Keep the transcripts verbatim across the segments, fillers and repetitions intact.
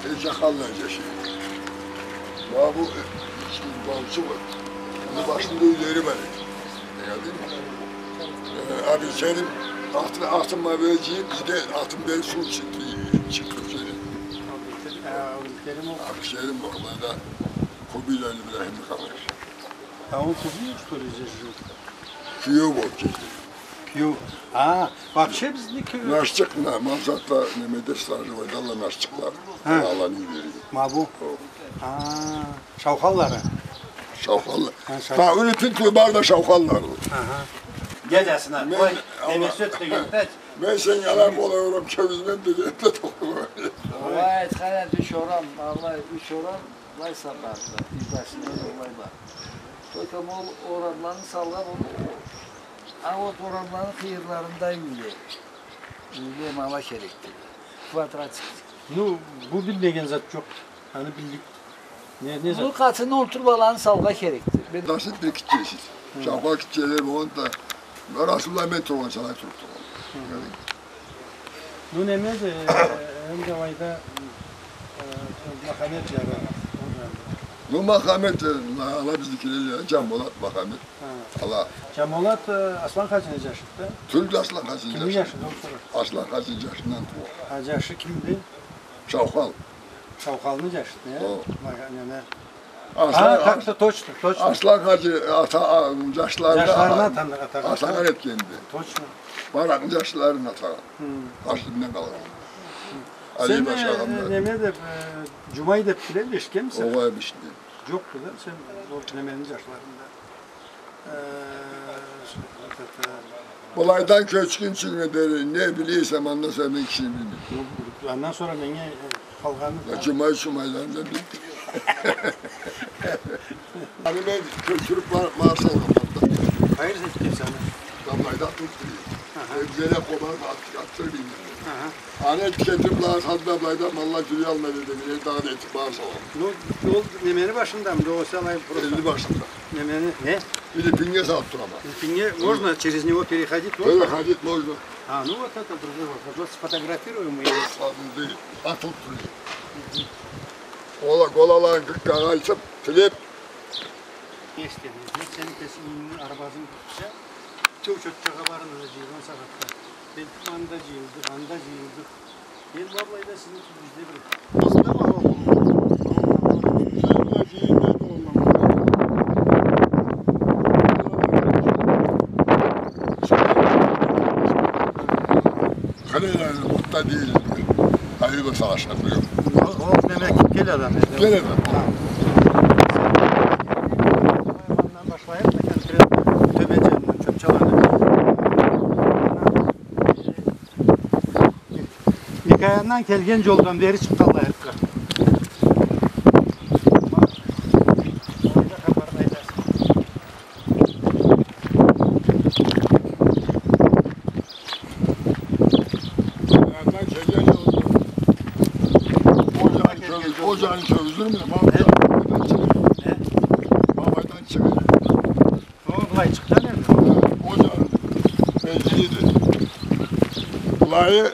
Э, жаханлай жашай. Ма бу, э, ички бауучу бар. Муну башында юйлери бар эди. Ангыладынгмы? Э, Абдулкерим, атын, атын ма бери жыйып, бизге атын берип, суу чыкъды, чыкъды. Абдулкерим, а, Абдулкерим ол. Абдулкерим ол, былайда Кубийланы Ибрахимни къалай. А он кубиев, что ли, здесь жил? Киев болуп кетген. Киев. А, вообще бизники. Нашчыкъ, на, Мансатла, немеде, Стражевойдала нашчыкълар. Ха. Аланы юйлери. Ма бу. О. А, Шаухаллары. Шаухалла. Ха, Шаухал. Ха, Юрютюн тюбю бар да Шаухаллары. Аха. Дядясына. Мен, ой, Алла, неме сёз деген, мен сеннге алай къолай орам, кёргюзмем деген да тохтама. Алай айтхан эди, юч орам, алай, юч орам. Былай сапарды, юлбашындан былай бар. Только ол орамланы салгъан болду. А вот орамланы къыйырларында юйле. Юйле ма ала керекди. Квадратик. Ну, бу билмеген зат жокъ. Аны биллик. Не, не зат? Бу къатына олтуруп аланы салгъа керекди. Мен... Насып бир гитче эшик. Хы. Шаухал гитчеле болгъан да, Расулла мен тургъанча алай туруп тургъан. Хы. Яни, Ну, неме да, э, энди алайда, э, Махамет жары. Ну, Махамет, э, ала бизникиле, Жамболат, Махамет. Ха. Ала. Жамболат, э, Аслан хаджини жашыды да? Тюлдю Аслан хаджини жашы. Кимни жашыды, ол сора? Аслан хаджини жашындан туугъан. Ха, жашы кимди? Шаухал. Шаухалны жашыды, э? О. Ма-, неме. Аслан, а, так-то, точно, точно. Аслан хаджи ата, а, жашларына, жашларына ата-, атагъан, атагъан этгенди. Точно. Баракъны жашларын атагъан. Хы. Башындан къалгъан. Хы. Сен, э, неме деп, э, Жумай деп билемисе, эшитгенмисе? Огъай, эшитмегенме. Жокъду да, сен ол немени жашларында. Э, Былайдан кёчгюнчюге дери не билесем, андан сора мен кишини билмейме. Жокъ, андан сора меннге, э, къалгъаны да. Жумай, Жумайланы да билмейме. Аны мен кёчюрюп бар-, бара салгъанма да. Къайры этгенсе аны? Былайда туруп билейим. Аха. Э, бизлеге къобан ат-, атдырмайма. Аха. Аны этип кетип, былайгъа салды да, былайда малла жюрюялмай деди, мен дагъыда этип бара салгъанма. Ну, ол немени башындамы, огъесе алай просто? Элни башында. Немени, не? Или пинге салып турама. Пинге можно через него переходить, можно? Переходить можно. А, ну вот это другой вопрос. Вот сфотографируем и... Ладно, дейди. Атылып тура. Ол, ол аланы къыркъгъа къайтып, тилеп. Эшитгеним, сени кесинги арбазынг бутса, битеу Чотчагъа барына да жыйылгъан сагъатда. Бир анда жыйылдыкъ, анда жыйылдыкъ. Мен ма былайда сизни тюбюгюзде бир. Бизде бар ол. Бизде бир жыйылмайды ол. Къалай, аны отда дейди. Айыбы салышады, бир. Ол, ол неме ким келеди, адам? Келеди. Ха. Андан башлайыкъ, конкретно тёбе жанындан Чотчаланы. Микаяндан келген жолдан бери чыкъгъанлайыкъ. Баягъыдан келген жолда. Ол жанын кёргюз-, ол жанын кёргюзюрме? Ма былайдан чыгъар. Ма былайдан чыгъар. Ол былай чыкъгъан энди. Ол жаны белгилиди. Былайы.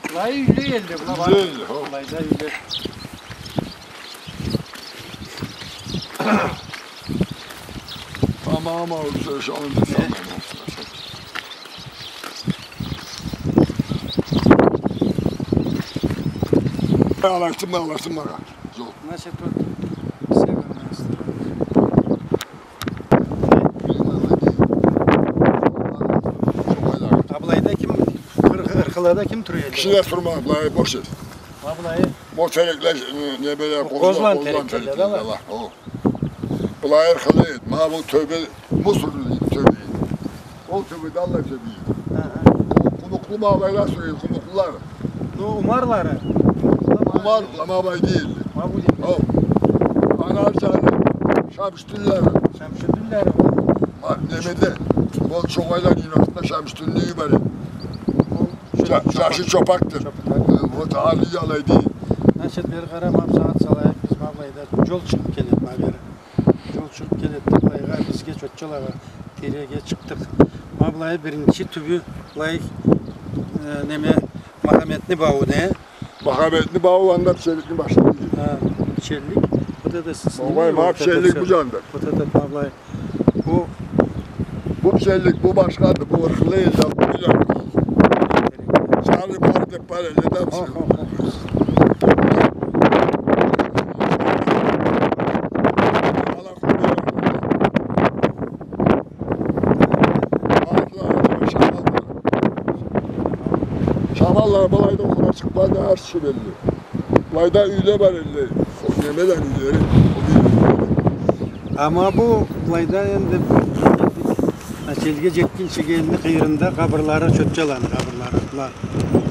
Былайы юйле энди, былай бар. Юйле энди, хо. Былайда юйле. Тамам, ол сёз, шону да, э, тамам, ол сёз. Алашдым, алашдым, бара. Жол. Значит, вот северная сторона. А былайда ким, ыр-, ырхылада ким тура эди? Кишиле турмай, былай бош эди. А былайы? Бу терекле, не, не бери, къозла, къозла терекле, да, къозла терекле, да, ала. О. Былай ырхылы эди. Ма бу тёбе, мусорный тёбе эди. Ол тёбе да аллай тёбе эди. Аха. Ол къумукълу ма былайла сюре эди, къумукълулары. Ну, умарлары. Умар, ма былай дейди. Ма бу дейди. О. Аны ары жаны Шамшутдинлери. Шамшутдинлери ол. Ма, немеде, ол Чогъайланы юйню артында Шамшутдинни юйю бар эди. Ол жа-, жашы Чопакъды. Чопакъ. Э, вот, аны алай дейди. Значит, бери къара, ма бу сагъат салайыкъ, биз ма былайда жол чыгъып келеди, ма бери. Жол чыгъып келеди, былайгъа, бизге, Чотчалагъа, тийреге чыкъдыкъ. Ма былай биринчи тюбю, былай, э, неме, Махаметни бауну, Махабетни баугъанда пичелликни башында. Ха, пичеллик. Вот это с-, огъай, ма пичеллик бу джанында. Вот этот, ма былай. Бу, бу пичеллик, бу башхады, бу ырхлы элде, бу джанында. Чарли бар деб бар элде да. Хо, хо, хо. Шамалла былайда окъуна чыкъгъанды, ар тюшюб элле. Былайда юйле бар элле. Ол неме да юйлери. Амма бу былайда энди ачелге джетгинчи элни къыйырында къабырлары, Чотчаланы къабырлары. Была.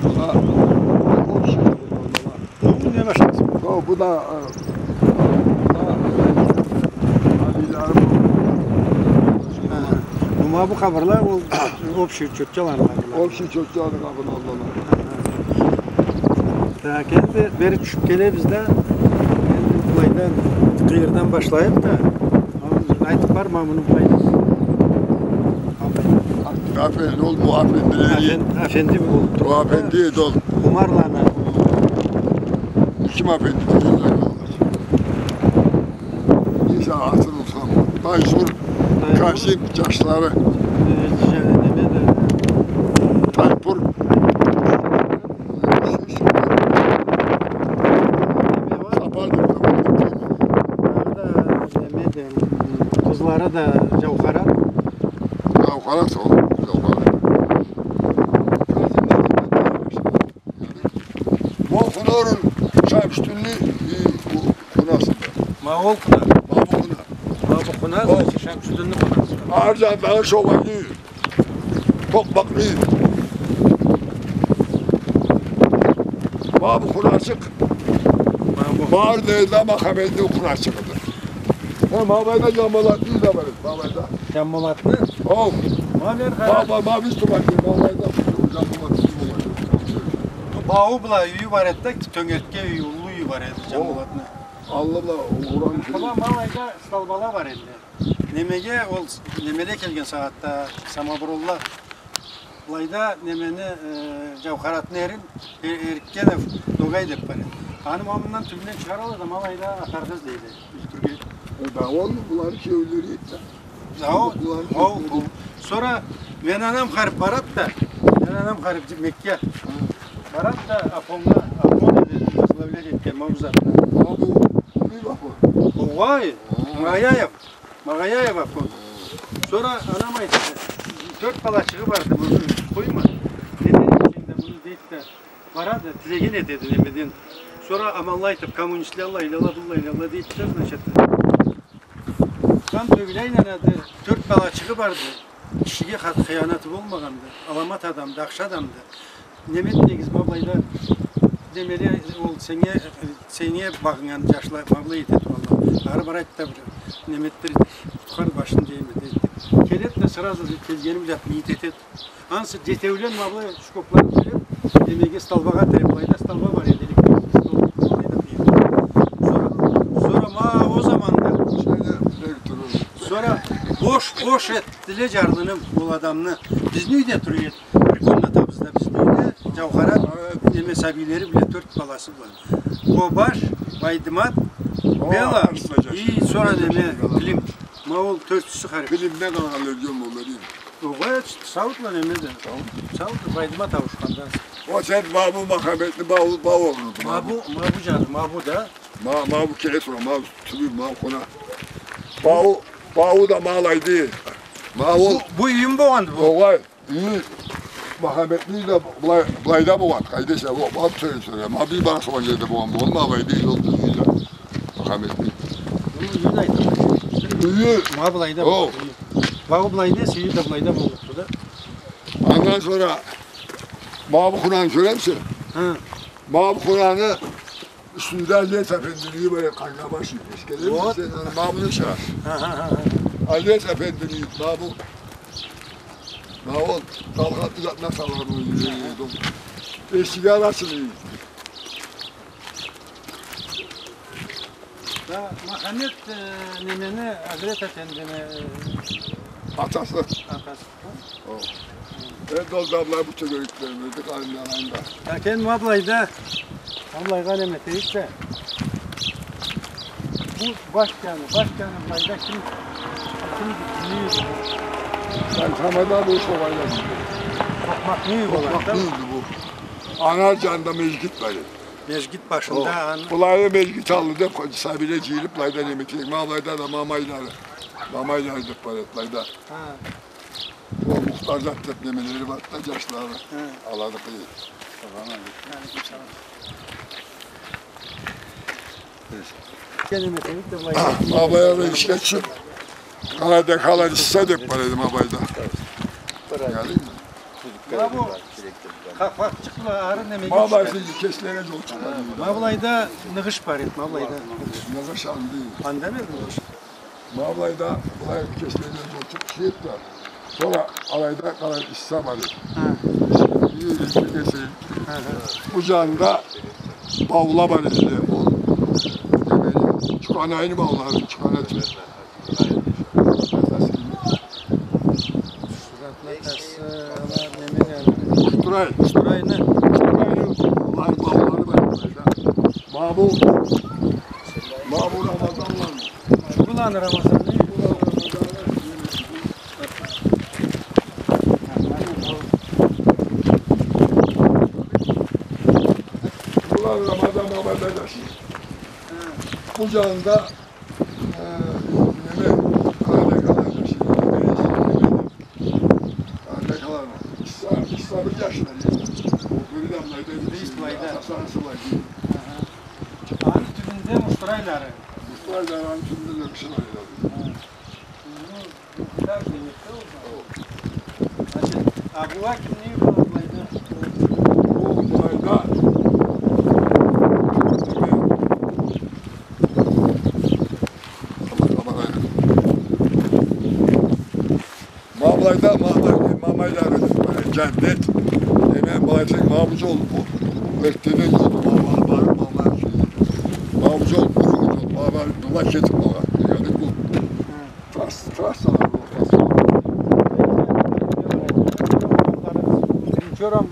Была. Ол киши къабырлары была. Бу не башхасы? О, бу да, э, бу да, э, абийлери бу. Ха. Бу, ма бу къабырла, ол общий Чотчаланы къабырлары. Общий Чотчаланы къабырлары. Ха. Так, энди бери тюшюб келебиз да, энди былайдан, къыйырдан башлайыкъ да, айтыб бар, ма муну былай. Афенди, ол бу афендилери. Афен-, афенди бу. Бу афенди эди ол. Умарланы. Ким афенди? Иса асырылсам. Тайсур, Тайсур. Касим, джашлары. Э, джа-, неме да. Тайпур. Сапар деб, Сапар деб. Неме да, неме да. Къызлары да Джаухарат. Джаухарат ол, Джаухарат. Ол къуна орун Шамшутдинни, э, къу-, къунасы. Ма ол къуна. Ма бу къуна. Ма бу къуна, ол, значит, Шамшутдинни къунасы. Ар джандагъы шогъайны. Токъмакълы. Ма бу къуначыкъ. Ма бу. Бар да Махамедни къуначыгъыды. Ха, ма былайда Джамболатны да бар эди, ма былайда. Джамболатны? О. Ма бери къара. Ма, ма, ма биз тургъан джер, ма былайда Джамболатны бар эди. Бу бау бла юйю бар эди да, тёнгертке юйю, уллу юйю бар эди Джамболатны. Аллы бла уран. Ма былайда столбала бар эди. Немеге ол, немеле келген сагъатда, самоборолла, былайда немени, э, Джаухаратны эрин, э, Эркенов Ногай деб бар эди. Аны ма мындан тюбюнден чыгъаралла да, ма былайда атаргъа излейди, ёлтюрге. Э, да, ол, буланы киеулери эди да. Да, ол, ол, ол. Сора мени анам харип барад да, мени анам харип Мекке. Ха. Барад да, Афоннга, Афон эди, возглавлять этген ма бу затны. Ма бу, бу Афон. Огъай, ха. Магъаяев. Магъаяев Афон. Сора анам айтды, тёрт балачыгъы барды, муну къойма. Немени ичинде муну дейди да, барады, тилегин этеди немеден. Сора аманла айтыб, коммунистле алай, илала, быллай, илала дейди да, значит. Хан тёгюле айланады, тёрт балачыгъы барды. Кишиге ха-, хыянаты болмагъанды, аламат адамды, ахшы адамды. Неме этмегиз, ма былайда, немеле, ол сеннге, сеннге багъыннган джашла, ма былай этеди, валлахи. Ары барайды да бир, неме этдириди, къутхар башын дейме, дейди. Келеди да, сразу келгени бла мийит этеди. Ансы джетеулен, ма былай, шкопланы тиреб, немеге, столбагъа тиреб, былайда столба бар эди, электрический столба, былайда къыйырда. Сора, сора, ма, ол заманда. Шейде, электро. Сора бош, бош этдиле джарлыны, ол адамны. Бизни юйде тура эди. Бир комнатабызда бизни юйде Джаухарат, неме, сабийлери бла, тёрт баласы бла. Къобаш, Байдымат, Бела и сора неме, Клим. Ма ол тёртюсю харип. Климден къалгъан ёлген болма дейим. Огъай, саудла немеди. Сауд. Сауд, Байдымат ауушхандан. Ол сен Мабу Махаметни бау, бау огълуду. Мабу, Мабу джаны, Мабу да. Ма, Мабу келе тура, Мабу тюбю, Мабу къуна. Бау, бау да ма алайды. Ма ол. Бу, бу юйюм болгъанды бу. Огъай. Юйю Махаметни да былай, былайда болгъан, къайда эсе, ол, ол сёйле, сёйле. Ма биз бара тургъан джерде болгъан, болгъан, ма былайда юйю да. Махаметни. Юйюн айтама. Юйю. Ма былайда болгъан. Ма былайда эсе, юйю да былайда болгъанды да. Андан сора Мабу къунаны кёремисе? Хы. Мабу къунаны Юсюнде Алиес эфендини юйю бар эди, къаргъа баш юйю. Эшитгенмисе сен аны, Мабуну чыгъар. Ха, ха, ха, ха. Алиес эфендини юйю, Мабу. Ма ол Талхатны затына салгъан ол юйю. Эшиги аласыз юйю. Да, Махамет, э, немени, Азрет эфендини, э, атасы. Атасы. О. Энди ол да былай бу тёгериклерибизди, къарынларында. Лакин ма былайда Аллайгъа неме этейик да. Бу баш джаны, баш джаны былайда ким, ким, ким эди? Мен тамада бу шолайда. Токъмакъны юйю болгъан да. Токъмакъны юйю бу. Аны ар джанында межгит бар эди. Межгит башында. О, аны былайы межгит аллы деб, сабийле джыйылыб, былайда неме этейик. Ма былайда да мамайлары, мамайлары деб бар эди былайда. Ха. Ол Мухтарзат деб немелери барды да, джашлары. Хы. Аладыкъ эди. Салам алейкум. Алейкум салам. Сен неме этейик да былай. Ма былайгъа ишге тюшюб, къарада къалгъан Исса деб бар эди ма былайда. Гелдингми? Ма бу къакъпакъчыкъла ары немеге тюшген. Ма былайда кеслеге джол чыкъгъан. Ма былайда ныгъыш бар эди, ма былайда. Ныгъыш анда. Анда берди ныгъыш. Ма былайда, былай кеследен джол чыкъгъан да. Сора алайда къалгъан Исса бар эди. Ха. Исса, и, и, и, и, и. Ха, ха. Бу джанында баула бар эди. Ол, немени, Чукъанайны баулары, Чукъанай. Шуратла тасы, ала, неме, неме. Муштурай. Муштурайны. Муштурайны, былай, баулары бар эди былайда. Ма бу, ма бу Рамазанланы. Шу быланы Рамазанны. Быланы Рамазан бабай да джашай. Бу джанында, э, неме, къарада къалгъан джашы, неме, неме. Къарада къалгъан. Исса, Исса бир джашында эди. Ол бири да былайда эди. Исса былайда. Атасы былайда. Аха. Аны тюбюнде Муштурайлары. Муштурайлары аны тюбюнде да киши бар эди. Ха. Значит, а бу кимни былайда? Бу былайда. Ма былайда, ма, ма, мамайлары, э, Джавдет. Э, мен былай десем, ма бу джол, бу, эртдеден джол, ма, ма, ма, ма, ма, ма бу джол, бу джол, ма, ма, былай кетиб къалгъан. Гелдинг бу. Трасс-, трассалар бу, трассалар. Биринчи орам,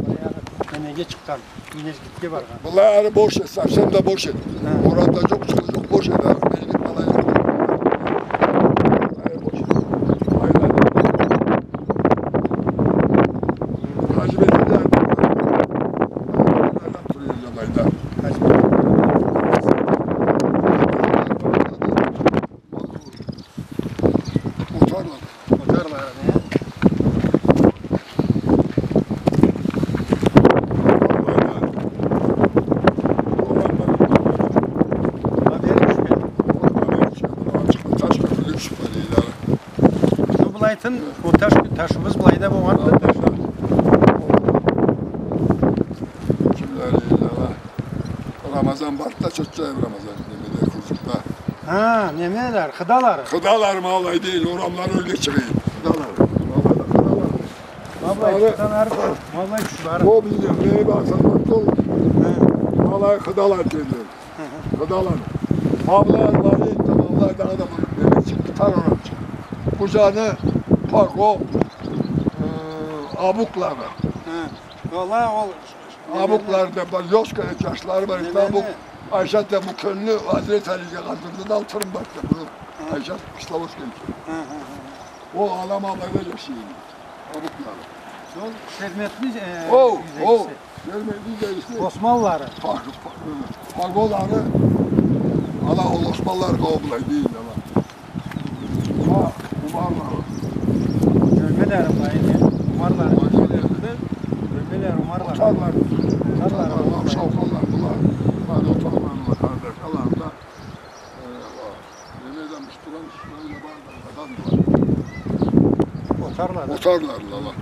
баягъы, немеге чыкъгъан. Межгитге баргъан. Былай ары бош эди, совсем да бош эди. Ха. Орамда джокъ, чыгъыу джокъ, бош эди, ары межгит былай джокъ. Ары бош эди. Былай да. Хажи Бейти да. Былайда. Хажи Бейти. Отарланы. Отарланы, э? Ма бери тюшген. Шу былайтын, ол таш, ташыбыз былайда болгъанды. Кимле эди ала? Рамазан барды да, Чотчаев Рамазан, немеде, Курзукда. Ха, немеле, хыдалары. Хыдалары ма алай деб, орамлары ёлге чыгъа эди. Хыдалары. Ма былай, хыдалары. Ма былай, ма былай тюшюп бара. Ол бизни, мени баксам, ол. Ха. Ма алай хыдалары келди. Хы хы. Хыдалары. Ма былай бар эди, ма былай дагъыда бир немечик, тар орамчыкъ. Бу джаны Паго, э, Абукланы. Ха. Валлахи, ол Абукланы да бар, ёшка джашлары бар эди. Абук, Айшат да бу кёлню Хазрет Алиге къалдырды да, алтырын барды да, бу Айшат Кисловодскийчи. Ол алама былайда джашай эди. Абукланы. Ол Шерметни, э, юйдегиси. Шерметни юйдегиси. Османлары. Паголары. Ала ол Османлары, ол былай деб, ала. Ма, Умарлары. Ёлмелери былай, э, Умарлары. Ёлмелери Умарлары. Отарлары. Отарлары. Отарлары, Шауканлары, была. Ма Отарлары, была, къарда, къалгъанда. Э, ала. Немеде Муштурай, Муштурай да бар, адам бар. Отарлары. Отарлары, ала.